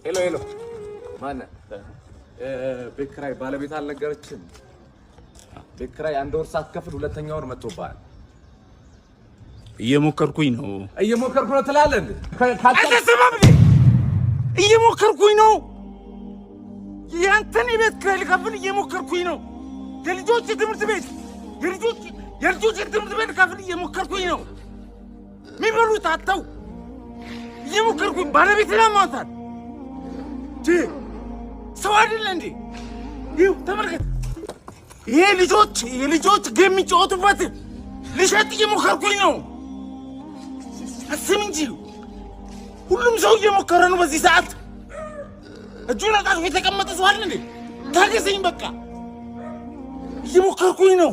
Hello hello፣ ማነህ? ቤት ኪራይ ባለቤት አልነገረችም? ቤት ኪራይ አንድ ወር ሳትከፍል ሁለተኛ ወር መጥቶብሃል። እየሞከርኩኝ ነው። እየሞከርኩ ነው ትላለህ እንዴ? አልተሰማም እንዴ? እየሞከርኩኝ ነው። ያንተን የቤት ኪራይ ልከፍል እየሞከርኩኝ ነው። የልጆች ትምህርት ቤት የልጆች ትምህርት ቤት ልከፍል እየሞከርኩኝ ነው። የሚበሉት አጥተው እየሞከርኩኝ፣ ባለቤት ላማታል። ሰው አይደለ እንዴ? ይኸው ተመልከት። ይሄ ልጆች የልጆች game የሚጫወቱበት ልሸጥ እየሞከርኩኝ ነው። አስብ እንጂ፣ ሁሉም ሰው እየሞከረ ነው። በዚህ ሰዓት እጁን አጣጥፎ የተቀመጠ ሰው አለ እንዴ? ታገሰኝ በቃ፣ እየሞከርኩኝ ነው።